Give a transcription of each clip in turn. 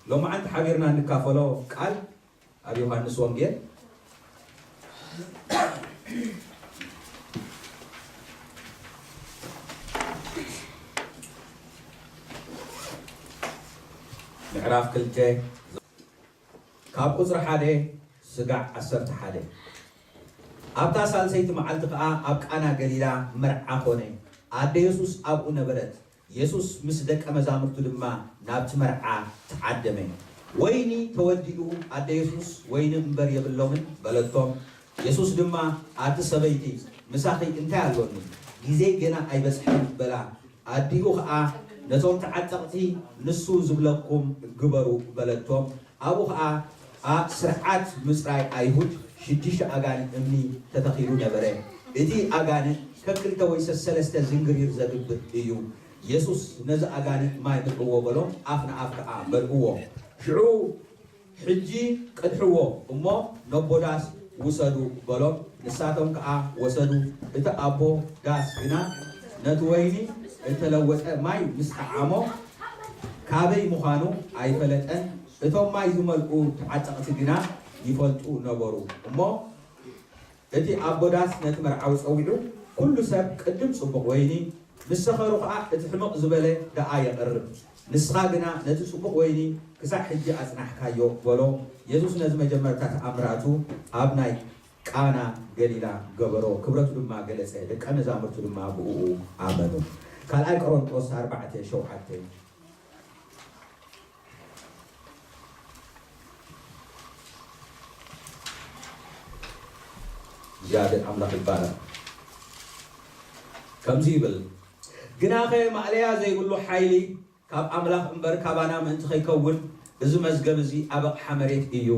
ሎማዓንቲ ሓቢርና እንካፈሎ ቃል ኣብ ዮሃንስ ወንጌል ምዕራፍ ክልተ ካብ ቁጽሪ ሓደ ስጋዕ ዓሰርተ ሓደ። ኣብታ ሳልሰይቲ መዓልቲ ከኣ ኣብ ቃና ገሊላ መርዓ ኾነ። ኣደ የሱስ ኣብኡ ነበረት። የሱስ ምስ ደቀ መዛሙርቱ ድማ ናብቲ መርዓ ተዓደመ። ወይኒ ተወዲኡ፣ ኣደ የሱስ፣ "ወይኒ እምበር የብሎምን" በለቶም። የሱስ ድማ፣ "ኣቲ ሰበይቲ፣ ምሳኺ እንታይ ኣሎኒ? ግዜይ ገና ኣይበጽሐን" በላ። ኣዲኡ ኸኣ ነቶም ተዓጠቕቲ፣ "ንሱ ዝብለኩም ግበሩ" በለቶም። ኣብኡ ኸኣ ኣብ ስርዓት ምጽራይ ኣይሁድ ሽዱሽተ ኣጋንንት እምኒ ተተኺሉ ነበረ። እቲ ኣጋንንት ከክልተ ወይ ሰሰለስተ ዝንግሪር ዘግብር እዩ። የሱስ ነዚ ኣጋንንት ማይ ምልእዎ በሎም፣ ኣፍ ንኣፍ ከኣ መልእዎ። ሽዑ፣ "ሕጂ ቅድሕዎ እሞ ነቦ ዳስ ውሰዱ" በሎም። ንሳቶም ከኣ ወሰዱ። እቲ ኣቦ ዳስ ግና ነቲ ወይኒ እተለወጠ ማይ ምስ ጠዓሞ፣ ካበይ ምዃኑ ኣይፈለጠን። እቶም ማይ ዝመልኡ ተዓጠቕቲ ግና ይፈልጡ ነበሩ። እሞ እቲ ኣቦ ዳስ ነቲ መርዓዊ ጸዊዑ፣ "ኩሉ ሰብ ቅድም ጽቡቕ ወይኒ፣ ምስ ሰኸሩ ኸኣ እቲ ሕምቕ ዝበለ ደኣ የቕርብ። ንስኻ ግና ነቲ ጽቡቕ ወይኒ ክሳዕ ሕጂ ኣጽናሕካዮ" በሎ። የሱስ ነዚ መጀመርታ ተኣምራቱ ኣብ ናይ ቃና ገሊላ ገበሮ፣ ክብረቱ ድማ ገለጸ፣ ደቀ መዛሙርቱ ድማ ብእኡ ኣመኑ። ካልኣይ ቆሮንቶስ ኣርባዕተ ሸውዓተ። እግዚኣብሔር ኣምላኽ ይባረኽ። ከምዚ ይብል፣ "ግናኸ ማእለያ ዘይብሉ ሓይሊ ካብ ኣምላኽ እምበር ካባና ምእንቲ ከይከውን፣ እዚ መዝገብ እዚ ኣብ ኣቕሓ መሬት እዩ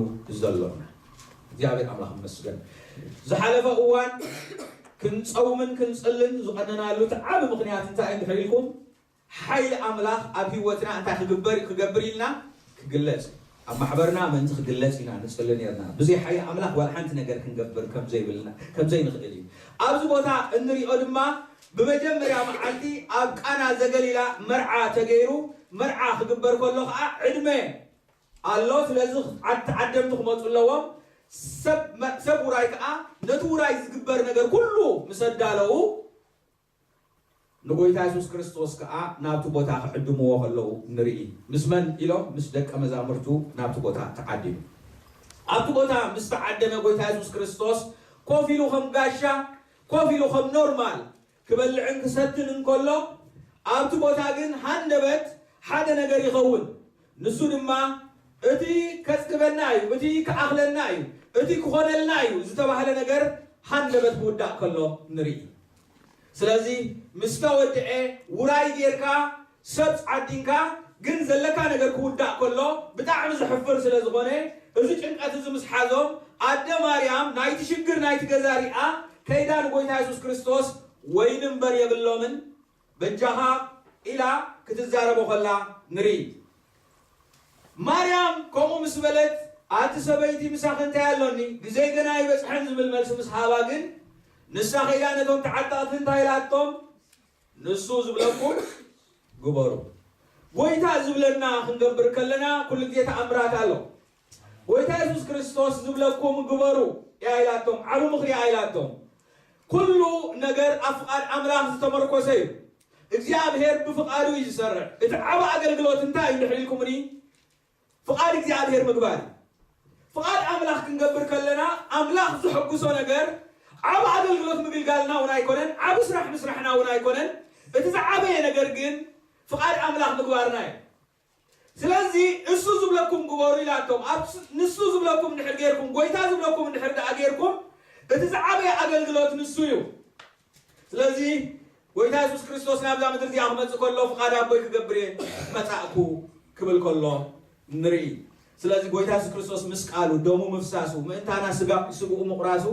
ዘሎና።" እግዚኣብሔር ኣምላኽ ይመስገን። ዝሓለፈ እዋን ክንጸውምን ክንጽልን ዝቐነናሉ እቲ ዓቢ ምኽንያት እንታይ እንድሕር ኢልኩም፣ ሓይሊ ኣምላኽ ኣብ ህይወትና እንታይ ክግበር፣ ክገብር ኢልና ክግለጽ፣ ኣብ ማሕበርና ምእንቲ ክግለጽ ኢና ንጽሊ ነርና። ብዘይ ሓይሊ ኣምላኽ ዋላ ሓንቲ ነገር ክንገብር ከም ዘይብልና፣ ከም ዘይንኽእል እዩ። ኣብዚ ቦታ እንሪኦ ድማ ብመጀመርያ መዓልቲ ኣብ ቃና ዘገሊላ መርዓ ተገይሩ፣ መርዓ ክግበር ከሎ ኸኣ ዕድመ ኣሎ። ስለዚ ዓድ-፣ ተዓደምቲ ክመጹ ኣለዎም። ሰብ መ-፣ ሰብ ውራይ ከኣ ነቲ ውራይ ዝግበር ነገር ኩሉ ምስ ኣዳለዉ፣ ንጎይታ የሱስ ክርስቶስ ከኣ ናብቲ ቦታ ክዕድምዎ ከለዉ ንርኢ። ምስ መን ኢሎም? ምስ ደቀ መዛሙርቱ ናብቲ ቦታ ተዓዲሙ። ኣብቲ ቦታ ምስ ተዓደመ ጎይታ የሱስ ክርስቶስ ኮፍ ኢሉ ከም ጋሻ፣ ኮፍ ኢሉ ከም ኖርማል ክበልዕን ክሰትን እንከሎ፣ ኣብቲ ቦታ ግን ሃንደበት ሓደ ነገር ይኸውን። ንሱ ድማ እቲ ከጽግበና እዩ፣ እቲ ክኣኽለና እዩ፣ እቲ ክኾነልና እዩ ዝተባህለ ነገር ሃንደበት ክውዳእ ከሎ ንርኢ። ስለዚ ምስ ተወድኤ ውራይ ጌርካ ሰብ ዓዲንካ ግን ዘለካ ነገር ክውዳእ ከሎ ብጣዕሚ ዘሕፍር ስለ ዝኾነ፣ እዚ ጭንቀት እዚ ምስ ሓዞም፣ ኣደ ማርያም ናይቲ ሽግር ናይቲ ገዛ ሪኣ ከይዳ ንጎይታ የሱስ ክርስቶስ፣ "ወይኒ እምበር የብሎምን፣ በጃኻ" ኢላ ክትዛረቦ ከላ ንርኢ። ማርያም ከምኡ ምስ በለት፣ "ኣቲ ሰበይቲ፣ ምሳኺ እንታይ ኣሎኒ? ግዜይ ገና ኣይበጽሐን" ዝብል መልሲ ምስ ሃባ ግን፣ ንሳ ከይዳ ነቶም ተዓጠቕቲ እንታይ ኢላቶም? "ንሱ ዝብለኩም ግበሩ።" ጎይታ ዝብለና ክንገብር ከለና ኩሉ ግዜ ተኣምራት ኣሎ። ጎይታ የሱስ ክርስቶስ ዝብለኩም ግበሩ እያ ኢላቶም፣ ዓቢ ምኽሪ እያ ኢላቶም። ኩሉ ነገር ኣብ ፍቓድ ኣምላኽ ዝተመርኮሰ እዩ። እግዚኣብሔር ብፍቓዱ እዩ ዝሰርሕ። እቲ ዓቢ ኣገልግሎት እንታይ እዩ እንድሕር ኢልኩምኒ፣ ፍቓድ እግዚኣብሔር ምግባር እዩ። ፍቓድ ኣምላኽ ክንገብር ከለና፣ ኣምላኽ ዘሐጉሶ ነገር ዓቢ ኣገልግሎት ምግልጋልና እውን ኣይኮነን፣ ዓቢ ስራሕ ምስራሕና እውን ኣይኮነን። እቲ ዝዓበየ ነገር ግን ፍቓድ ኣምላኽ ምግባርና እዩ። ስለዚ እሱ ዝብለኩም ግበሩ ኢላቶም። ኣብ ስ-፣ ንሱ ዝብለኩም እንድሕር ጌርኩም፣ ጎይታ ዝብለኩም እንድሕር ደኣ ጌርኩም፣ እቲ ዝዓበየ ኣገልግሎት ንሱ እዩ። ስለዚ ጎይታ የሱስ ክርስቶስ ናብዛ ምድሪ እዚኣ ክመጽእ ከሎ፣ "ፍቓድ ኣቦይ ክገብር እየ መጻእኩ" ክብል ከሎ ንርኢ። ስለዚ ጎይታ የሱስ ክርስቶስ ምስ ቃሉ፣ ደሙ ምፍሳሱ፣ ምእንታና ስጋ-፣ ስግኡ ምቑራሱ፣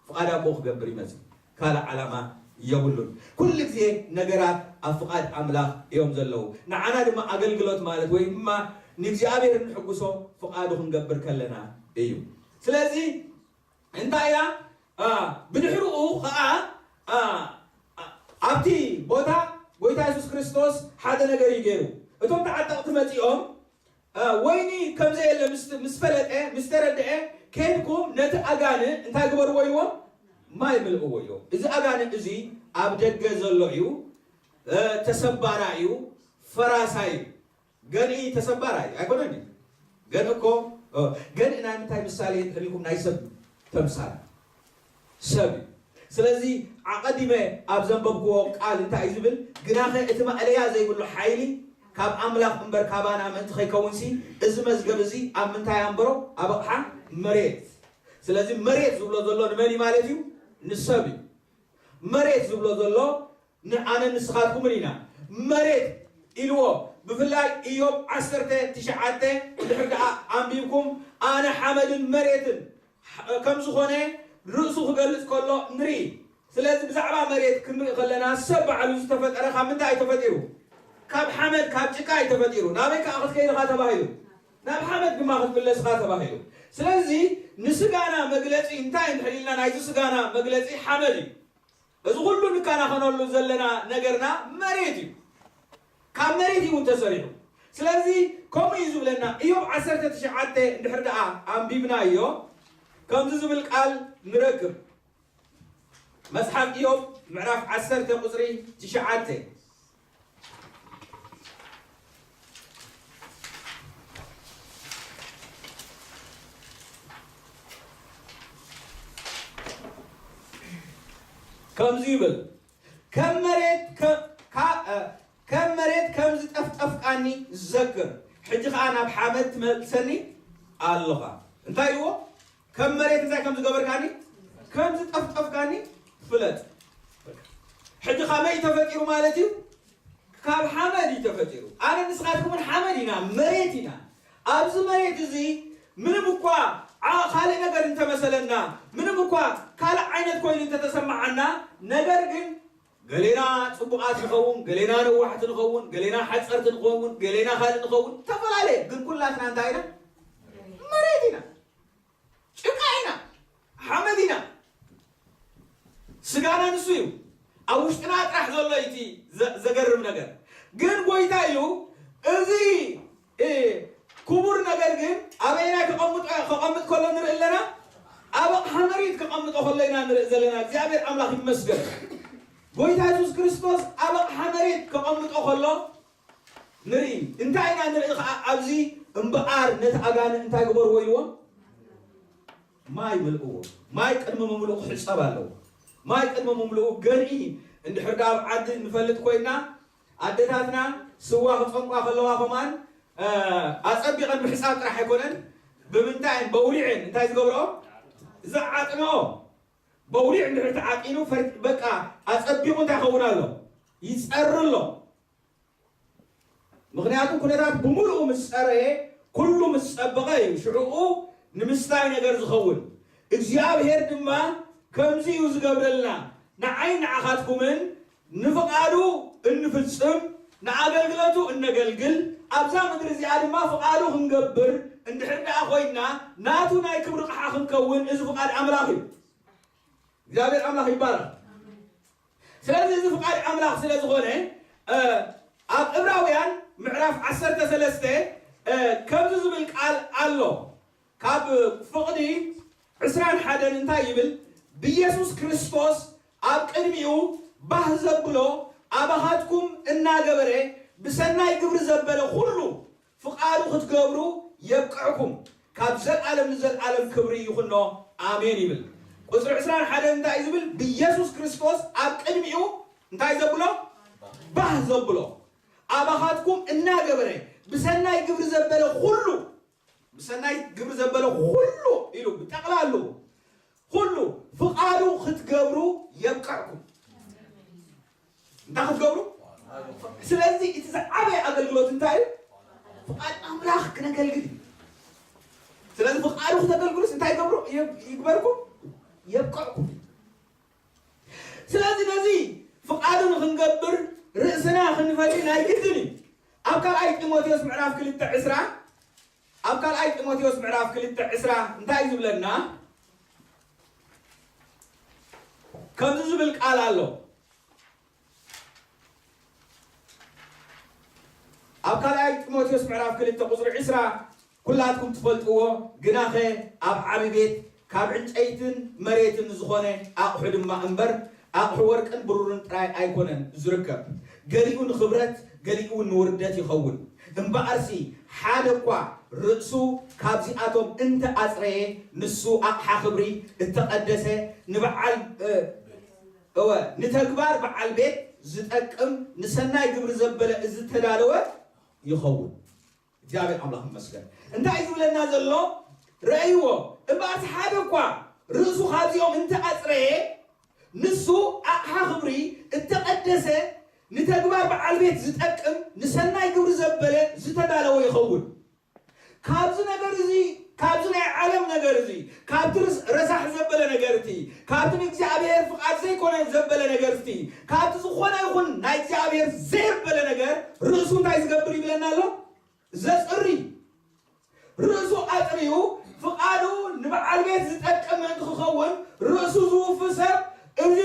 ፍቓድ ኣቦኡ ክገብር ይመጽእ። ካልእ ዓላማ የብሉን። ኩሉ ግዜ ነገራት ኣብ ፍቓድ ኣምላኽ እዮም ዘለዉ። ንዓና ድማ ኣገልግሎት ማለት ወይ ድማ ንእግዚኣብሔር እንሕጉሶ ፍቓዱ ክንገብር ከለና እዩ። ስለዚ እንታይ እያ? አ፣ ብድሕሪኡ ኸዓ፣ አ፣ አ፣ ኣብቲ ቦታ ጎይታ የሱስ ክርስቶስ ሓደ ነገር እዩ ገይሩ። እቶም ተዓጠቕቲ መጺኦም እ፣ ወይኒ ከም ዘየለ ምስ፣ ምስ ፈለጠ፣ ምስ ተረድአ፣ ኬድኩም ነቲ ኣጋንንት እንታይ ግበርዎ ኢልዎም? ማይ ምልእዎ ኢልዎም። እዚ ኣጋንንት እዚ ኣብ ደገ ዘሎ እዩ፣ እ፣ ተሰባራይ እዩ፣ ፈራሳይ እዩ። ገንኢ ተሰባራይ ኣይኮነን እዩ። ገንኢ እኮ፣ እ፣ ገንኢ ናይ ምንታይ ምሳሌ እንተሊኩም ናይ ሰብ ተምሳል? ሰብ እዩ። ስለዚ ኣቐዲመ ኣብ ዘንበብክዎ ቃል እንታይ እዩ ዝብል? ግናኸ እቲ ማእለያ ዘይብሉ ሓይሊ ካብ ኣምላኽ እምበር ካባና ምእንቲ ከይከውንሲ፣ እዚ መዝገብ እዚ ኣብ ምንታይ ኣንብሮ? ኣብ ኣቕሓ መሬት። ስለዚ መሬት ዝብሎ ዘሎ ንመን እዩ ማለት እዩ? ንሰብ እዩ። መሬት ዝብሎ ዘሎ ንኣነ ንስኻትኩምን ኢና። መሬት ኢልዎ። ብፍላይ ኢዮብ ዓሰርተ ትሽዓተ እንድሕር ደኣ ኣንቢብኩም፣ ኣነ ሓመድን መሬትን ከም ዝኾነ ርእሱ ክገልጽ ከሎ ንርኢ። ስለዚ ብዛዕባ መሬት ክንርኢ ከለና ሰብ ባዕሉ ዝተፈጠረ ካብ ምንታይ እዩ ተፈጢሩ? ካብ ሓመድ፣ ካብ ጭቃ እዩ ተፈጢሩ። ናበይ ከኣ ክትከይድ ኢኻ ተባሂሉ? ናብ ሓመድ ድማ ክትምለስ ኢኻ ተባሂሉ። ስለዚ ንስጋና መግለጺ እንታይ እንድሕር ኢልና ናይዚ ስጋና መግለጺ ሓመድ እዩ። እዚ ኩሉ ንከናኸነሉ ዘለና ነገርና መሬት እዩ። ካብ መሬት እዩ እውን ተሰሪሑ። ስለዚ ከምኡ እዩ ዝብለና። ኢዮብ ዓሰርተ ትሽዓተ እንድሕር ደኣ ኣንቢብናዮ ከምዚ ዝብል ቃል ንረክብ። መጽሓፍ ኢዮብ ምዕራፍ ዓሰርተ ቁጽሪ ትሽዓተ። ከምዚ ይብል፣ ከም መሬት ከ-፣ ካ-፣ እ፣ ከም መሬት ከም ዝጠፍጠፍካኒ ዝዘክር፣ ሕጂ ኸኣ ናብ ሓመድ ትመልሰኒ ኣለኻ። እንታይ ኢልዎ? ከም መሬት እንታይ ከም ዝገበርካኒ፣ ከም ዝጠፍጠፍካኒ ፍለጥ። ሕጂ ከመይ እዩ ተፈጢሩ ማለት እዩ? ካብ ሓመድ እዩ ተፈጢሩ። ኣነ ንስኻትኩምን ሓመድ ኢና፣ መሬት ኢና። ኣብዚ መሬት እዚ ምንም እኳ ዓ-፣ ካልእ ነገር እንተመሰለና፣ ምንም እኳ ካልእ ዓይነት ኮይኑ እንተተሰማዓና፣ ነገር ግን ገሌና ጽቡቓት ንኸውን፣ ገሌና ነዋሕቲ ንኸውን፣ ገሌና ሓጸርቲ ንኸውን፣ ገሌና ካልእ ንኸውን፣ ዝተፈላለየ። ግን ኩላትና እንታይ ኢና? መሬት ኢና። ጭቃ ኢና። ሓመድ ኢና። ስጋና ንሱ እዩ። ኣብ ውሽጥና ጥራሕ ዘሎ እዩ እቲ ዘ-፣ ዘገርም ነገር። ግን ጎይታ ኢሉ እዚ፣ እ፣ ክቡር ነገር ግን ኣበየናይ ከቐምጦ፣ ከቐምጥ ከሎ ንርኢ ኣለና? ኣብ ኣቕሓ መሬት ከቐምጦ ከሎ ኢና ንርኢ ዘለና። እግዚኣብሔር ኣምላኽ ይመስገን። ጎይታ የሱስ ክርስቶስ ኣብ ኣቕሓ መሬት ከቐምጦ ከሎ ንርኢ። እንታይ ኢና ንርኢ ኸዓ ኣብዚ እምበኣር ነቲ ኣጋንንት እንታይ ግበርዎ ኢልዎም? ማይ ምልእዎ። ማይ ቅድሚ ምምልኡ ክሕጸብ ኣለዎ። ማይ ቅድሚ ምምልኡ ገንኢ እንድሕር ደኣ ኣብ ዓዲ ንፈልጥ ኮይና ኣደታትና ስዋ ክጸምቋ ከለዋ ከማን፣ እ፣ ኣጸቢቐን ምሕጻብ ጥራሕ ኣይኮነን፣ ብምንታይ በውሊዐን እንታይ ዝገብርኦ? ዝዓጥንኦ። በውሊዕ እንድሕር ተዓጢኑ ፈር-፣ በቃ ኣጸቢቑ እንታይ ይኸውን ኣሎ? ይጸሪ ኣሎ። ምኽንያቱ ኩነታት ብምሉኡ ምስ ጸረየ፣ ኩሉ ምስ ጸበቐ እዩ ሽዕኡ ንምስታይ ነገር ዝኸውን። እግዚኣብሔር ድማ ከምዚ እዩ ዝገብረልና። ንዓይ ንዓኻትኩምን ንፍቓዱ እንፍጽም፣ ንኣገልግሎቱ እነገልግል፣ ኣብዛ ምድሪ እዚኣ ድማ ፍቓዱ ክንገብር እንድሕር ደኣ ኮይንና፣ ናቱ ናይ ክብሪ ቕሓ ክንከውን እዚ ፍቓድ ኣምላኽ እዩ። እግዚኣብሔር ኣምላኽ ይባረኽ። ስለዚ እዚ ፍቓድ ኣምላኽ ስለ ዝኾነ፣ እ፣ ኣብ ዕብራውያን ምዕራፍ ዓሰርተ ሰለስተ፣ እ፣ ከምዚ ዝብል ቃል ኣሎ። ካብ ፍቕዲ ዕስራን ሓደን እንታይ ይብል? ብኢየሱስ ክርስቶስ ኣብ ቅድሚኡ ባህ ዘብሎ ኣባኻትኩም እናገበረ ብሰናይ ግብሪ ዘበለ ኩሉ ፍቓዱ ክትገብሩ የብቅዕኩም፣ ካብ ዘልኣለም ንዘልኣለም ክብሪ ይኹኖ፣ ኣሜን ይብል። ቁጽሪ ዕስራን ሓደን እንታይ እዩ ዝብል? ብኢየሱስ ክርስቶስ ኣብ ቅድሚኡ እንታይ ዘብሎ? ባህ ዘብሎ። ኣባኻትኩም እናገበረ ብሰናይ ግብሪ ዘበለ ኩሉ፣ ብሰናይ ግብሪ ዘበለ ኩሉ ኢሉ ብጠቕላሉ ኩሉ ፍቓዱ ክትገብሩ የብቅዕኩም። እንታይ ክትገብሩ? ስለዚ እቲ ዝዓበየ ኣገልግሎት እንታይ እዩ? ፍቓድ ኣምላኽ ክነገልግል እዩ። ስለዚ ፍቓዱ ክተገልግሉስ እንታይ ይገብሩ? ይግበርኩም፣ የብቅዕኩም። ስለዚ ነዚ ፍቓዱ ንኽንገብር ርእስና ክንፈሊ ናይ ግድን እዩ። ኣብ ካልኣይ ጢሞቴዎስ ምዕራፍ ክልተ ዕስራ፣ ኣብ ካልኣይ ጢሞቴዎስ ምዕራፍ ክልተ ዕስራ እንታይ እዩ ዝብለና? ከምዚ ዝብል ቃል ኣሎ። ኣብ ካልኣይ ጢሞቴዎስ ምዕራፍ ክልተ ቁጽሪ ዕስራ፣ ኩላትኩም ትፈልጥዎ፣ ግናኸ ኣብ ዓቢ ቤት ካብ ዕንጨይትን መሬትን ዝኾነ ኣቕሑ ድማ እምበር ኣቕሑ ወርቅን ብሩርን ጥራይ ኣይኮነን ዝርከብ። ገሊኡ ንኽብረት፣ ገሊኡ እውን ንውርደት ይኸውን። እምበኣርሲ ሓደ እኳ ርእሱ ካብዚኣቶም እንተ ኣጽረየ፣ ንሱ ኣቕሓ ክብሪ እተቐደሰ፣ ንበዓል፣ እ፣ እወ፣ ንተግባር በዓል ቤት ዝጠቅም፣ ንሰናይ ግብሪ ዘበለ ዝተዳለወ ይኸውን። እግዚኣብሔር ኣምላኽ ይመስገን። እንታይ እዩ ዝብለና ዘሎ? ረእይዎ። እምበኣርሲ ሓደ እኳ ርእሱ ካብዚኦም እንተ ኣጽረየ፣ ንሱ ኣቕሓ ክብሪ እተቐደሰ፣ ንተግባር በዓል ቤት ዝጠቅም፣ ንሰናይ ግብሪ ዘበለ ዝተዳለወ ይኸውን። ካብዚ ነገር እዚ፣ ካብዚ ናይ ዓለም ነገር እዚ፣ ካብቲ ርስ-፣ ረሳሕ ዘበለ ነገር እቲ፣ ካብቲ ንእግዚኣብሔር ፍቓድ ዘይኮነ ዘበለ ነገር እቲ፣ ካብቲ ዝኾነ ይኹን ናይ እግዚኣብሔር ዘየበለ ነገር ርእሱ እንታይ ዝገብር ይብለና ኣሎ? ዘጽሪ። ርእሱ ኣጽርዩ ፍቓዱ ንበዓል ቤት ዝጠቅም ምእንቲ ክኸውን ርእሱ ዝውፊ ሰብ፣ እዚ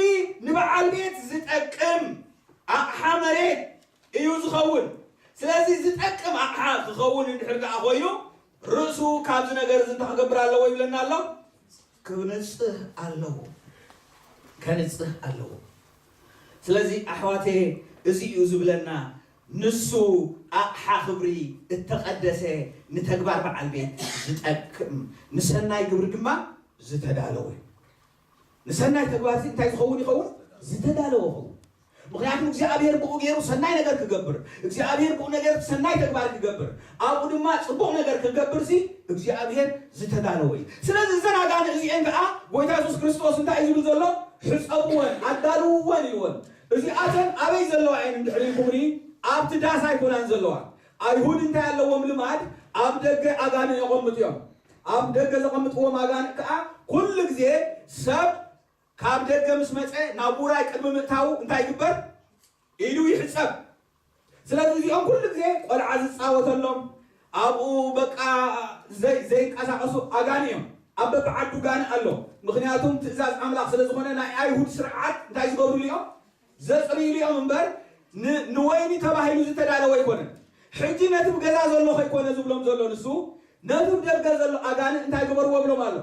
ንበዓል ቤት ዝጠቅም ኣቕሓ መሬት እዩ ዝኸውን። ስለዚ ዝጠቅም ኣቕሓ ክኸውን እንድሕር ደኣ ኮይኑ፣ ርእሱ ካብዚ ነገር እዚ እንታይ ክገብር ኣለዎ ይብለና ኣሎ? ክንጽህ ኣለዎ። ከንጽህ ኣለዎ። ስለዚ ኣሕዋተየ፣ እዚ እዩ ዝብለና፣ ንሱ ኣቕሓ ክብሪ እተቐደሰ፣ ንተግባር በዓል ቤት ዝጠቅም፣ ንሰናይ ግብሪ ድማ ዝተዳለወ። ንሰናይ ተግባር እዚ እንታይ ዝኸውን ይኸውን? ዝተዳለወ ይኸውን። ምኽንያቱ እግዚኣብሔር ብኡ ገይሩ ሰናይ ነገር ክገብር፣ እግዚኣብሔር ብኡ ነገር ሰናይ ተግባር ክገብር፣ ኣብኡ ድማ ጽቡቕ ነገር ክገብር ሲ እግዚኣብሔር ዝተዳለወ እዩ። ስለዚ እዘን ኣጋንንት እዚኤን ከዓ ጎይታ የሱስ ክርስቶስ እንታይ እዩ ዝብል ዘሎ? ሕጸብወን፣ ኣዳልውወን ኢልወን። እዚኣተን ኣበይ ዘለዋ እየን እንድሕር ኢልኩምኒ፣ ኣብቲ ዳስ ኣይኮናን ዘለዋ። ኣይሁድ እንታይ ኣለዎም ልማድ? ኣብ ደገ ኣጋንንት የቐምጡ እዮም። ኣብ ደገ ዘቐምጥዎም ኣጋንንት ከዓ ኩሉ ግዜ ሰብ ካብ ደገ ምስ መጸ ናብ ውራይ ቅድሚ ምእታዉ እንታይ ይግበር? ኢዱ ይሕጸብ። ስለዚ እዚኦም ኩሉ ግዜ ቆልዓ ዝጻወተሎም፣ ኣብኡ በቃ ዘይ-፣ ዘይንቀሳቐሱ ኣጋንንት እዮም። ኣብ በብዓዱ ጋንንት ኣሎ። ምኽንያቱም ትእዛዝ ኣምላኽ ስለ ዝኾነ ናይ ኣይሁድ ስርዓት እንታይ ዝገብሩሉ እዮም? ዘጽርዩሉ እዮም እምበር ን-፣ ንወይኒ ተባሂሉ ዝተዳለወ ኣይኮነን። ሕጂ ነቲ ብገዛ ዘሎ ከይኮነ ዝብሎም ዘሎ ንሱ፣ ነቲ ብደገ ዘሎ ኣጋንንት እንታይ ግበርዎ ብሎም ኣሎ?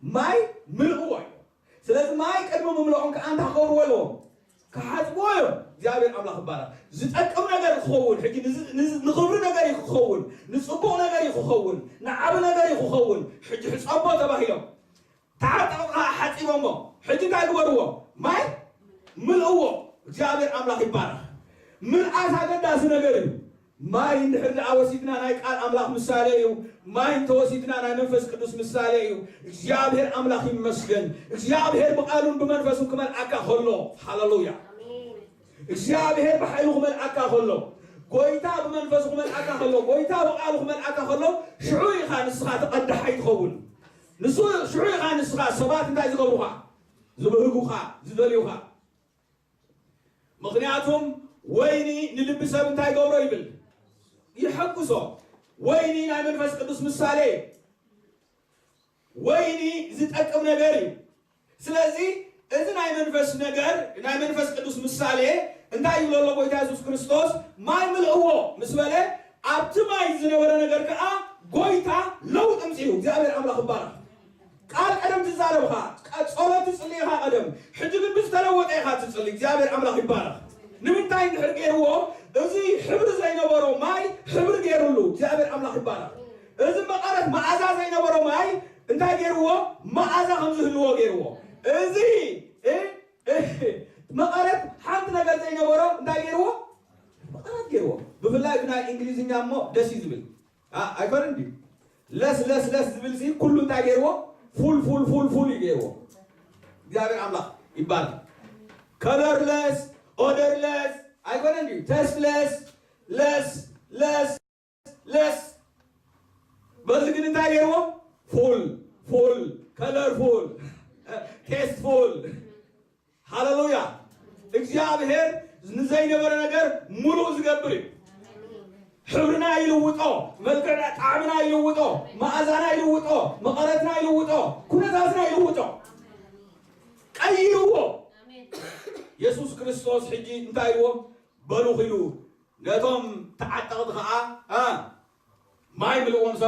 ማይ ምልእዎ እዩ። ስለዚ ማይ ቅድሚ ምምልኦም ከዓ እንታይ ክገብርዎ ኣለዎም? ክሓፅብዎ እዮም። እግዚኣብሔር ኣምላኽ ይባረኽ። ዝጠቅም ነገር ክኸውን፣ ሕጂ ንዝ-፣ ንዝ-፣ ንኽብሪ ነገር እዩ ክኸውን፣ ንፅቡቕ ነገር እዩ ክኸውን፣ ንዓቢ ነገር እዩ ክኸውን። ሕጂ ሕፀቦ ተባሂሎም ተዓጠቕ ከዓ ሓፂቦሞ። ሕጂ እንታይ ግበርዎ? ማይ ምልእዎ። እግዚኣብሔር ኣምላኽ ይባረኽ። ምልኣት ኣገዳሲ ነገር እዩ። ማይ እንድሕር ደኣ ወሲድና ናይ ቃል ኣምላኽ ምሳሌ እዩ። ማይ እንተወሲድና ናይ መንፈስ ቅዱስ ምሳሌ እዩ። እግዚኣብሔር ኣምላኽ ይመስገን። እግዚኣብሔር ብቓሉን ብመንፈሱን ክመልኣካ ከሎ፣ ሃሌሉያ። እግዚኣብሔር ብሓይሉ ክመልኣካ ከሎ፣ ጎይታ ብመንፈሱ ክመልኣካ ከሎ፣ ጎይታ ብቓሉ ክመልኣካ ከሎ፣ ሽዑ ኢኻ ንስኻ ተቐዳሓይ ትኸውን። ንሱ ሽዑ ኢኻ ንስኻ ሰባት እንታይ ዝገብሩኻ? ዝብህጉኻ፣ ዝደልዩኻ። ምኽንያቱም ወይኒ ንልቢ ሰብ እንታይ ገብሮ ይብል? ይሐጉሶ። ወይኒ ናይ መንፈስ ቅዱስ ምሳሌ እዩ። ወይኒ ዝጠቅም ነገር እዩ። ስለዚ እዚ ናይ መንፈስ ነገር፣ ናይ መንፈስ ቅዱስ ምሳሌ እንታይ ይብሎ ኣሎ ጎይታ የሱስ ክርስቶስ? ማይ ምልእዎ ምስ በለ ኣብቲ ማይ ዝነበረ ነገር ከዓ ጎይታ ለውጢ ኣምፂኡ። እግዚኣብሔር ኣምላኽ ይባረኽ። ቃል ቀደም ትዛረብ ኢኻ፣ ቃል ጸሎት ትጽሊ ኢኻ ቀደም። ሕጂ ግን ብዝተለወጠ ኢኻ ትጽሊ። እግዚኣብሔር ኣምላኽ ይባረኽ። ንምንታይ እንድሕር ገይርዎ፣ እዚ ሕብሪ ዘይነበሮ ማይ ሕብሪ ገይሩሉ። እግዚኣብሔር ኣምላኽ ይባረኽ። እዚ መቐረት መኣዛ ዘይነበሮ ማይ እንታይ ገይርዎ? መኣዛ ከም ዝህልዎ ገይርዎ። እዚ፣ እ፣ እ፣ መቐረት ሓንቲ ነገር ዘይነበሮ እንታይ ገይርዎ? መቐረት ገይርዎ። ብፍላይ ብናይ እንግሊዝኛ እሞ ደስ እዩ ዝብል። ኣ-፣ ኣይኮነን ድዩ? ለስ፣ ለስ፣ ለስ ዝብል ሲ ኩሉ እንታይ ገይርዎ? ፉል፣ ፉል፣ ፉል፣ ፉል እዩ ገይርዎ። እግዚኣብሔር ኣምላኽ ይባረክ። ከለርለስ፣ ኦደርለስ ኣይኮነን ድዩ? ተስትለስ፣ ለስ፣ ለስ፣ ለስ። በዚ ግን እንታይ ገይርዎ? ፉል፣ ፉል፣ ከለርፉል፣ ቴስትፉል። ሃሌሉያ። እግዚኣብሔር ንዘይነበረ ነገር ሙሉእ ዝገብር እዩ። ሕብርና ይልውጦ፣ መልክዕና፣ ጣዕምና ይልውጦ፣ መኣዛና ይልውጦ፣ መቐረትና ይልውጦ፣ ኩነታትና ይልውጦ። ቀይርዎ። የሱስ ክርስቶስ ሕጂ እንታይ ኢልዎም? በሉ ኺዱ ነቶም ተዓጠቕቲ ኸዓ እ፣ ማይ ምልእዎም። ሰ፣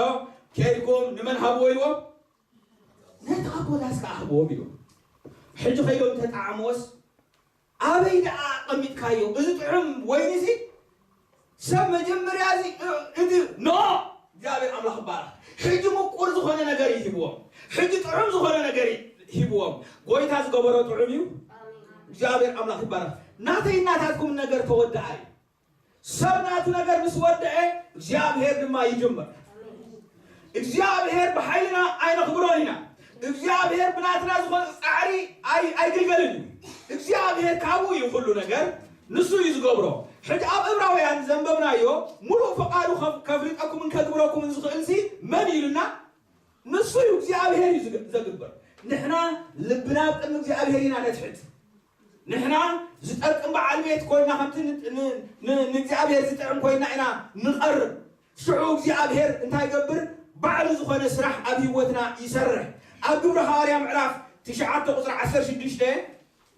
ከይድኩም ንመን ሃብዎ ኢልዎም? ነቲ ኣቦ ዳስ ከዓ ሃብዎም ኢልዎም። ሕጂ ከይዶም ተጠዓምዎስ ኣበይ ደኣ ኣቐሚጥካዮ? እዚ ጥዑም ወይኒ እዚ ሰብ መጀመርያ እዚ፣ እ፣ እቲ ኖ፣ እግዚኣብሔር ኣምላኽ ይባረኽ። ሕጂ ምቁር ዝኾነ ነገር እዩ ሂብዎም። ሕጂ ጥዑም ዝኾነ ነገር እዩ ሂብዎም። ጎይታ ዝገበሮ ጥዑም እዩ። እግዚኣብሔር ኣምላኽ ይባረኽ። ናተይ ናታትኩም ነገር ተወደኣ እዩ። ሰብ ናቱ ነገር ምስ ወደአ እግዚኣብሔር ድማ ይጅምር። እግዚኣብሔር ብሓይልና ኣይነኽብሮን ኢና። እግዚኣብሔር ብናትና ዝኾነ ጻዕሪ ኣይ-፣ ኣይግልገልን እዩ። እግዚኣብሔር ካብኡ እዩ ኩሉ ነገር፣ ንሱ እዩ ዝገብሮ። ሕጂ ኣብ ዕብራውያን ዘንበብናዮ፣ ሙሉእ ፈቓዱ ከፍ-፣ ከፍልጠኩምን ከግብረኩምን ዝኽእልሲ መን እዩ ኢሉና? ንሱ እዩ፣ እግዚኣብሔር እዩ ዝግ-፣ ዘግብር። ንሕና ልብና ኣብ ቅድሚ እግዚኣብሔር ኢና ነትሕት። ንሕና ዝጠቅም በዓል ቤት ኮይና ከምቲ ን-፣ ን-፣ ን-፣ ንእግዚኣብሔር ዝጥዕም ኮይና ኢና ንቐርብ። ሽዑ እግዚኣብሔር እንታይ ይገብር? ባዕሉ ዝኾነ ስራሕ ኣብ ህይወትና ይሰርሕ። ኣብ ግብሪ ሃዋርያ ምዕራፍ ትሽዓተ ቁጽሪ ዓሰርተ ሽዱሽተ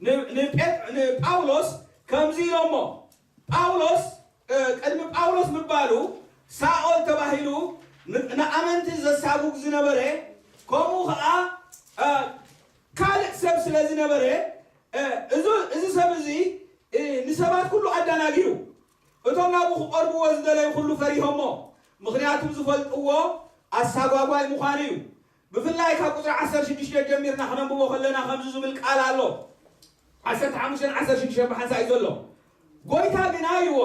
ን-፣ ንጴጥ-፣ ንጳውሎስ ከምዚ ኢሎሞ፣ ጳውሎስ፣ እ፣ ቅድሚ ጳውሎስ ምባሉ ሳኦል ተባሂሉ ን-፣ ንኣመንቲ ዘሳጉግ ዝነበረ፣ ከምኡ ኸዓ፣ እ፣ ካልእ ሰብ ስለ ዝነበረ፣ እ፣ እዚ፣ እዚ ሰብ እዚ፣ እ፣ ንሰባት ኩሉ ኣደናጊሩ። እቶም ናብኡ ክቐርብዎ ዝደለዩ ኩሉ ፈሪሆሞ፣ ምኽንያቱ ዝፈልጥዎ ኣሳጓጓይ ምዃኑ እዩ። ብፍላይ ካብ ቁጽሪ ዓሰርተ ሽዱሽተ ጀሚርና ክነንብቦ ከለና ከምዚ ዝብል ቃል ኣሎ። ዓሰርተ ሓሙሽተን ዓሰርተ ሽዱሽተን ብሓንሳእ እዩ ዘሎ። ጎይታ ግና ኢልዎ፣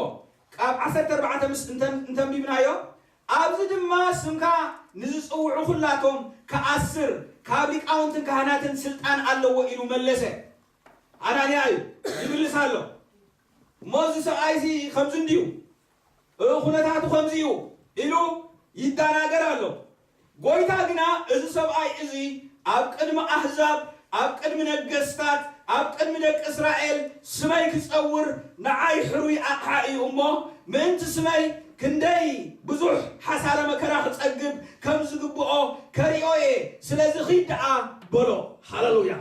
ካብ ዓሰርተ ኣርባዕተ ምስ እንተ-፣ እንተንቢብናዮ፣ ኣብዚ ድማ ስምካ ንዝጽውዑ ኩላቶም ክኣስር ካብ ሊቃውንትን ካህናትን ስልጣን ኣለዎ ኢሉ መለሰ። ኣናንያ እዩ ዝምልስ ኣሎ። እሞ እዚ ሰብኣይ እዚ ከምዚ እንድዩ፣ እ፣ ኩነታቱ ከምዚ እዩ ኢሉ ይደናገር ኣሎ። ጎይታ ግና፣ እዚ ሰብኣይ እዚ ኣብ ቅድሚ ኣህዛብ፣ ኣብ ቅድሚ ነገስታት፣ ኣብ ቅድሚ ደቂ እስራኤል ስመይ ክጸውር ንዓይ ሕሩይ ኣቕሓ እዩ እሞ፣ ምእንቲ ስመይ ክንደይ ብዙሕ ሓሳረ መከራ ክጸግብ ከም ዝግብኦ ከሪኦ እየ። ስለዚ ኺድ ደኣ በሎ። ሃሌሉያ።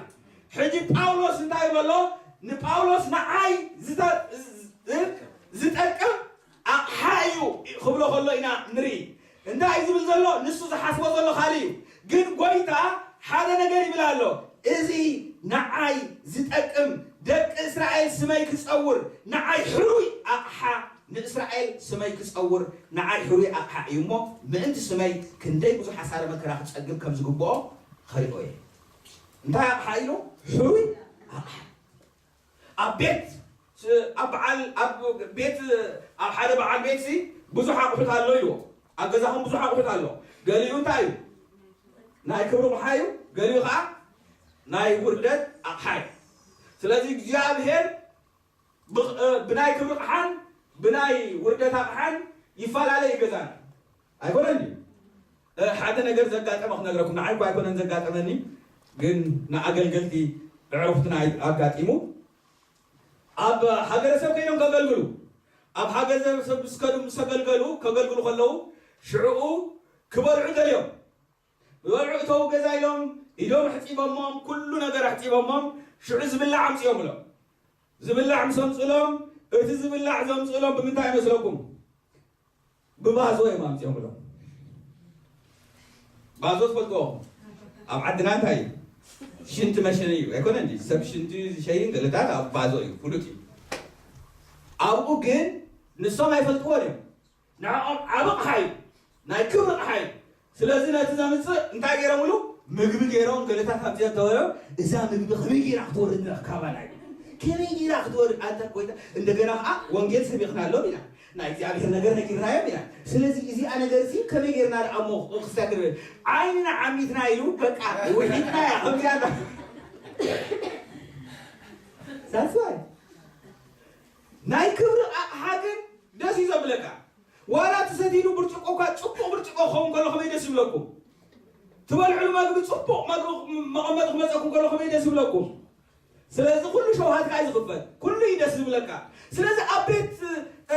ሕጂ ጳውሎስ እንታይ በሎ? ንጳውሎስ ንዓይ ዝተ-፣ ዝ-፣ ዝ-፣ ዝጠቅም ኣቕሓ እዩ ክብሎ ከሎ ኢና ንርኢ። እንታይ እዩ ዝብል ዘሎ? ንሱ ዝሓስቦ ዘሎ ካልእ እዩ። ግን ጎይታ ሓደ ነገር ይብል ኣሎ። እዚ ንዓይ ዝጠቅም፣ ደቂ እስራኤል ስመይ ክጸውር፣ ንዓይ ሕሩይ ኣቕሓ፣ ንእስራኤል ስመይ ክጸውር፣ ንዓይ ሕሩይ ኣቕሓ እዩ እሞ፣ ምእንቲ ስመይ ክንደይ ብዙሕ ሓሳረ መከራ ክጸግብ ከም ዝግብኦ ኸሪኦ እየ። እንታይ ኣቕሓ ኢሉ? ሕሩይ ኣቕሓ። ኣብ ቤት፣ ስ-፣ ኣብ በዓል፣ ኣብ ቤት፣ ኣብ ሓደ በዓል ቤት ሲ ብዙሕ ኣቑሑት ኣሎ ኢልዎ። ኣብ ገዛኹም ብዙሕ ኣቑሑት ኣሎ። ገሊኡ እንታይ እዩ? ናይ ክብሪ ኣቕሓ እዩ። ገሊኡ ኸዓ ናይ ውርደት ኣቕሓ እዩ። ስለዚ እግዚኣብሔር ብ-፣ እ፣ ብናይ ክብሪ ኣቕሓን ብናይ ውርደት ኣቕሓን ይፈላለ እዩ ገዛና። ኣይኮነን ድዩ? እ፣ ሓደ ነገር ዘጋጠመ ክነግረኩም። ንዓይ እኮ ኣይኮነን ዘጋጠመኒ፣ ግን ንኣገልገልቲ ኣዕሩኽትና ኣጋጢሙ። ኣብ ሃገረሰብ ከይዶም ከገልግሉ፣ ኣብ ሃገረሰብ ምስ ከዱ፣ ምስ ኣገልገሉ፣ ከገልግሉ ከለዉ፣ ሽዕኡ ክበልዑ ደልዮም። ዝበልዑ እተው ገዛ ኢሎም፣ ኢዶም ኣሕጺቦሞም፣ ኩሉ ነገር ኣሕጺቦሞም፣ ሽዑ ዝብላዕ ኣምጺኦምሎም። ዝብላዕ ምስ ኣምጽሎም፣ እቲ ዝብላዕ ዘምጽሎም ብምንታይ ይመስለኩም? ብባዞ እዮም ኣምጺኦምሎም። ባዞ ትፈልጥዎ? ኣብ ዓድና እንታይ እዩ? ሽንቲ መሸኒ እዩ፣ ኣይኮነን ድዩ? ሰብ ሽንቲ ዝሸይን ገለታት ኣብ ባዞ እዩ፣ ፍሉጥ እዩ። ኣብኡ ግን ንሶም ኣይፈልጥዎን እዮም። ንዕኦም ዓቢ ኣቕሓ እዩ፣ ናይ ክብሪ ኣቕሓ እዩ። ስለዚ ነቲ ዘምጽእ እንታይ ገይሮምሉ? ምግቢ ገይሮም፣ ገለታት ኣምጺኦም ተበሎም፣ እዛ ምግቢ ከመይ ገይራ ክትወርድ ንረክባ? ናይ ከመይ ገይራ ክትወርድ? ኣንታ ጎይታ፣ እንደገና ኸዓ ወንጌል ሰቢኽናሎም ኢና፣ ናይ እግዚኣብሔር ነገር ነጊርናዮም ኢና። ስለዚ እዚኣ ነገር እዚ ከመይ ገይርና ደኣ እሞ ክስታ ክንብል? ዓይንና ዓሚትና ኢሉ በቃ ውሒጥና እያ ከምዚኣ። That's why ናይ ክብሪ ኣቕሓ ግን ደስ እዩ ዘብለካ። ዋላ እቲ ሰቲሉ ብርጭቆ እኳ ጽቡቕ ብርጭቆ ክኸውን ከሎ ከመይ ደስ ይብለኩም? ትበልዕሉ መግቢ ጽቡቕ መግቢ መቐመጢ ክመጸኩም ከሎ ከመይ ደስ ይብለኩም? ስለዚ ኩሉ ሸውሃትካ እዩ ዝኽፈት፣ ኩሉ እዩ ደስ ዝብለካ። ስለዚ ኣብ ቤት፣ እ፣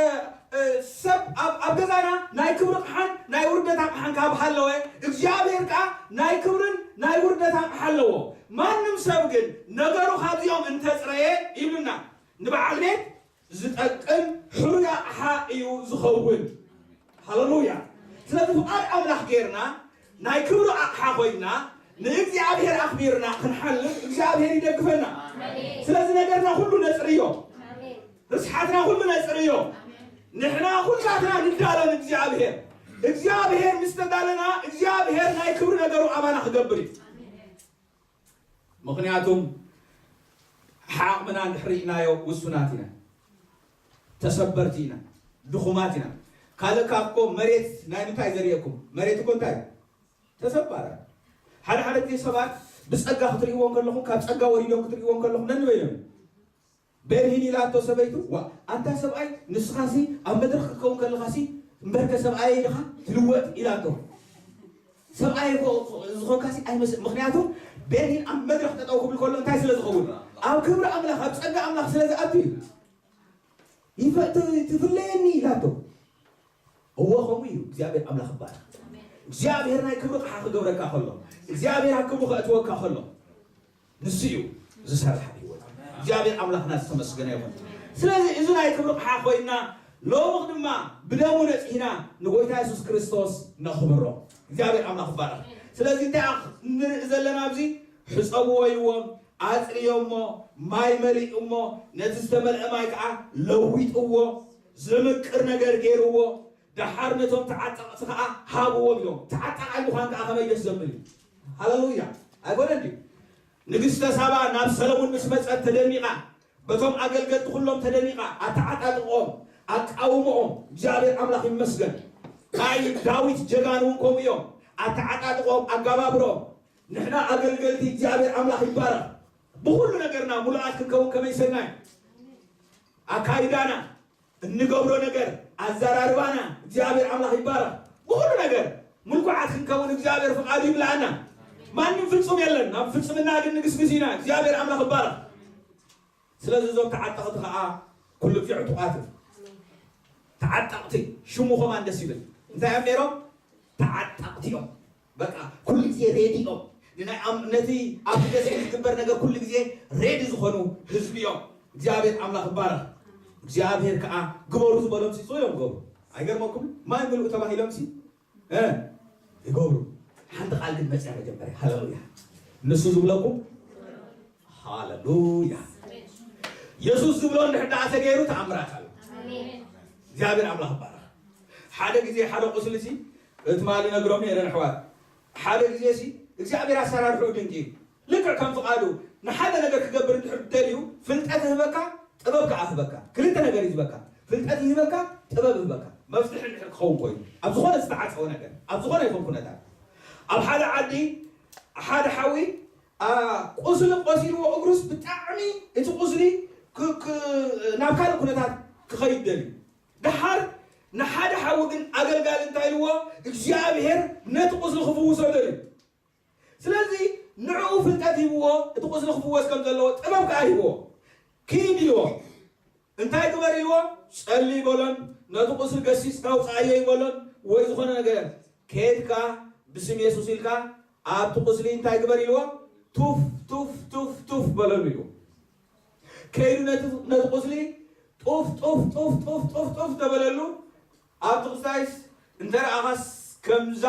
እ፣ ሰብ ኣብ፣ ኣብ ገዛና ናይ ክብሪ ኣቕሓን ናይ ውርደት ኣቕሓን ካብ ሃለወ፣ እግዚኣብሔር ከኣ ናይ ክብርን ናይ ውርደት ኣቕሓ ኣለዎ። ማንም ሰብ ግን ነገሩ ካብዚኦም እንተጽረየ ይብሉና፣ ንበዓል ቤት ዝጠቅም ሕሩይ ኣቕሓ እዩ ዝኸውን። ሃለሉያ። ስለዚ ፍቓድ ኣምላኽ ጌርና ናይ ክብሪ ኣቕሓ ኮይና ንእግዚኣብሔር ኣኽቢርና ክንሓልፍ እግዚኣብሔር ይደግፈና። ስለዚ ነገርና ኩሉ ነጽርዮ። ርስሓትና ኩሉ ነጽርዮ። ንሕና ኩላትና ንዳሎ ንእግዚኣብሔር። እግዚኣብሔር ምስ ተዳለና እግዚኣብሔር ናይ ክብሪ ነገሩ ኣባና ክገብር እዩ። ምኽንያቱም ዓቕምና እንድሕር ርኢናዮ ውሱናት ኢና፣ ተሰበርቲ ኢና፣ ድኹማት ኢና። ካልእ ካብ እኮ መሬት ናይ ምንታይ ዘርእየኩም? መሬት እኮ እንታይ? ተሰባረ። ሓደ ሓደ ግዜ ሰባት ብጸጋ ክትርእይዎ እንከለኹም፣ ካብ ጸጋ ወሪዶም ክትርእይዎ እንከለኹም ነንበይኖም እዩ። ቤርሂን ኢላቶ ሰበይቱ፣ ዋ ኣንታ ሰብኣይ ንስኻሲ ኣብ መድረኽ ክትከውን ከለኻሲ እምበርከ ሰብኣይ ኢኻ ትልወጥ ኢላቶ። ሰብኣይ እኮ ዝኾንካሲ ኣይመስል። ምኽንያቱ ቤርሂን ኣብ መድረኽ ጠጠው ክብል ከሎ እንታይ ስለ ዝኸውን? ኣብ ክብሪ ኣምላኽ ኣብ ጸጋ ኣምላኽ ስለ ዝኣቱ እዩ። ይፈ- ት- ትፍለየኒ ኢላቶ። እዎ ከምኡ እዩ። እግዚኣብሔር ኣምላኽ ይባረኽ። እግዚኣብሔር ናይ ክብሪ ቕሓ ክገብረካ ከሎ፣ እግዚኣብሔር ኣብ ክብሩ ከእትወካ ከሎ ንሱ እዩ ዝሰርሕ ህይወት። እግዚኣብሔር ኣምላኽና ዝተመስገነ ይኹን። ስለዚ እዚ ናይ ክብሪ ቕሓ ኮይና ሎሚ ድማ ብደሙ ነጺህና ንጎይታ የሱስ ክርስቶስ ነኽብሮ። እግዚኣብሔር ኣምላኽ ይባረኽ። ስለዚ እንታይ ንርኢ ዘለና ኣብዚ? ሕጸብዎ ኢልዎም፣ ኣጽርዮሞ፣ ማይ መሊኡሞ፣ ነቲ ዝተመልአ ማይ ከዓ ለዊጥዎ፣ ዝምቅር ነገር ገይርዎ፣ ደሓር ነቶም ተዓጠቕቲ ከዓ ሃብዎም ኢሎም። ተዓጣቓይ ምዃን ከዓ ከመይ ደስ ዘብል እዩ። ሃለሉያ። ኣይኮነን ድዩ? ንግስተ ሳባ ናብ ሰለሙን ምስ መጸት ተደኒቓ፣ በቶም ኣገልገልቲ ኩሎም ተደኒቓ፣ ኣተዓጣጥቕኦም፣ ኣቃውምኦም፣ እግዚኣብሔር ኣምላኽ ይመስገን። ናይ ዳዊት ጀጋኑ እውን ከምኡ እዮም። ኣተዓጣጥቕኦም፣ ኣጋባብሮም፣ ንሕና ኣገልገልቲ እግዚኣብሔር ኣምላኽ ይባረኽ። ብኹሉ ነገርና ሙሉኣት ክንከውን ከመይ ሰናይ። ኣካይዳና፣ እንገብሮ ነገር፣ ኣዘራርባና እግዚኣብሔር ኣምላኽ ይባረኽ። ብኹሉ ነገር ምልኩዓት ክንከውን እግዚኣብሔር ፍቓዱ ይምልኣና። ማንም ፍጹም የለን። ናብ ፍጽምና ግን ንግስግስ ኢና። እግዚኣብሔር ኣምላኽ ይባረኽ። ስለዚ እዞም ተዓጠቕቲ ከዓ ኩሉ ግዜ ዕጡቓት እዮም። ተዓጠቕቲ ሽሙ ከማን ደስ ይብል። እንታይ እዮም ነይሮም? ተዓጠቕቲ እዮም። በቃ ኩሉ ግዜ ሬዲ እዮም። ንናይ ኣም- ነቲ ኣብቲ ደሴት ዝግበር ነገር ኩሉ ግዜ ሬዲ ዝኾኑ ህዝቢ እዮም። እግዚኣብሔር ኣምላኽ ይባረኽ። እግዚኣብሔር ከዓ ግበሩ ዝበሎም ሲ እዮም ገብሩ። ኣይገርመኩም? ማይ ምልኡ ተባሂሎም ሲ እ ይገብሩ። ሓንቲ ቃል ግን መፅያ መጀመርያ። ሃለሉያ። ንሱ ዝብለኩም ሃለሉያ። የሱስ ዝብሎ እንድሕር ደኣ ተገይሩ ተኣምራት ኣሎ። እግዚኣብሔር ኣምላኽ ይባረኽ። ሓደ ግዜ ሓደ ቁስሊ ሲ እቲ ማሊ ነግሮም ነይረ ኣሕዋት። ሓደ ግዜ ሲ እግዚኣብሔር ኣሰራርሕኡ ድንቂ እዩ። ልክዕ ከም ፍቓዱ ንሓደ ነገር ክገብር እንድሕር ደልዩ ፍልጠት ይህበካ፣ ጥበብ ከዓ ይህበካ። ክልተ ነገር እዩ ዝህበካ። ፍልጠት ይህበካ፣ ጥበብ ይህበካ። መፍትሒ እንድሕር ክኸውን ኮይኑ ኣብ ዝኾነ ዝተዓፀወ ነገር፣ ኣብ ዝኾነ ይኹን ኩነታት፣ ኣብ ሓደ ዓዲ ሓደ ሓዊ ቁስሊ ቆሲልዎ እግሩስ ብጣዕሚ እቲ ቁስሊ ናብ ካልእ ኩነታት ክኸይድ ደልዩ። ደሓር ንሓደ ሓዊ ግን ኣገልጋሊ እንታይ ኢልዎ? እግዚኣብሔር ነቲ ቁስሊ ክፍውሶ ደልዩ። ስለዚ ንዕኡ ፍልጠት ሂብዎ፣ እቲ ቁስሊ ክፍወስ ከም ዘለዎ ጥበብ ከዓ ሂብዎ። ኪድ ኢልዎ። እንታይ ግበር ኢልዎ? ጸሊ በሎን፣ ነቲ ቁስሊ ገሲጽካ ውጽኣዮ ይበሎን፣ ወይ ዝኾነ ነገር ከድካ ብስም የሱስ ኢልካ ኣብቲ ቁስሊ እንታይ ግበር ኢልዎ? ቱፍ ቱፍ ቱፍ ቱፍ በለሉ ኢልዎ። ከይዱ ነቲ ነቲ ቁስሊ ጡፍ ጡፍ ጡፍ ጡፍ ጡፍ ጡፍ ተበለሉ። ኣብቲ ክስታይስ እንተ ረኣኻስ ከምዛ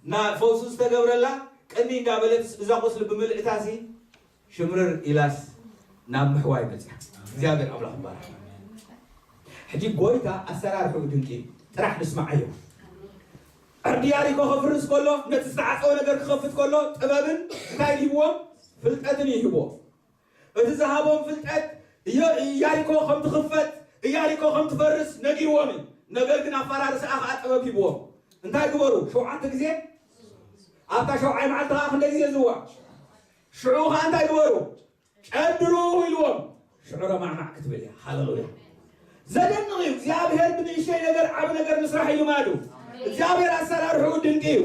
ና ፈውሲ ዝተገብረላ ቅኒ እንዳበለትስ እዛ ቁስሊ ብምልእታሲ ሽምርር ኢላስ ናብ ምሕዋይ መጽያ። እግዚኣብሔር ኣምላኽ ይባረኽ። ሕጂ ጎይታ ኣሰራርሕኡ ድንቂ እዩ። ጥራሕ ንስማዓዮ። ዕርዲ ያሪኮ ከፍርስ ከሎ ነቲ ዝተዓጸወ ነገር ክኸፍት ከሎ ጥበብን እንታይ ይህብዎም? ፍልጠትን ይህብዎም። እቲ ዝሃቦም ፍልጠት ኢያሪኮ ከም ትኽፈት ኢያሪኮ ከም ትፈርስ ነጊርዎም እዩ። ነገር ግን ኣፈራርሳኣ ከዓ ጥበብ ሂብዎም። እንታይ ግበሩ? ሸውዓተ ግዜ ኣብታ ሸውዓይ መዓልቲ ከዓ ክንደ ግዜ ዝዋ ሽዑ ከዓ እንታይ ግበሩ? ጨድሩ ኢልዎም። ሽዑ ረማዕማዕ ክትብል እያ። ሃለሉያ። ዘደንቕ እዩ። እግዚኣብሔር ብንእሽተይ ነገር ዓብ ነገር ምስራሕ እዩ ልማዱ። እግዚኣብሔር ኣሰራርሕኡ ድንቂ እዩ።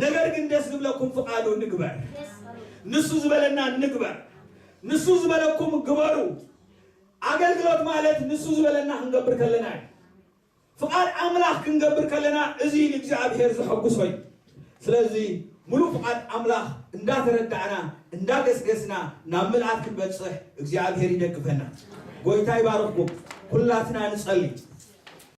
ነገር ግን ደስ ዝብለኩም ፍቓዱ ንግበር። ንሱ ዝበለና ንግበር። ንሱ ዝበለኩም ግበሩ። ኣገልግሎት ማለት ንሱ ዝበለና ክንገብር ከለና እዩ። ፍቓድ ኣምላኽ ክንገብር ከለና እዚ ንእግዚኣብሔር ዘሐጉሶ እዩ። ስለዚ ሙሉእ ፍቓድ ኣምላኽ እንዳተረዳእና እንዳገስገስና ናብ ምልኣት ክንበጽሕ እግዚኣብሔር ይደግፈና። ጎይታ ይባርኽኩም። ኩላትና ንጸሊ።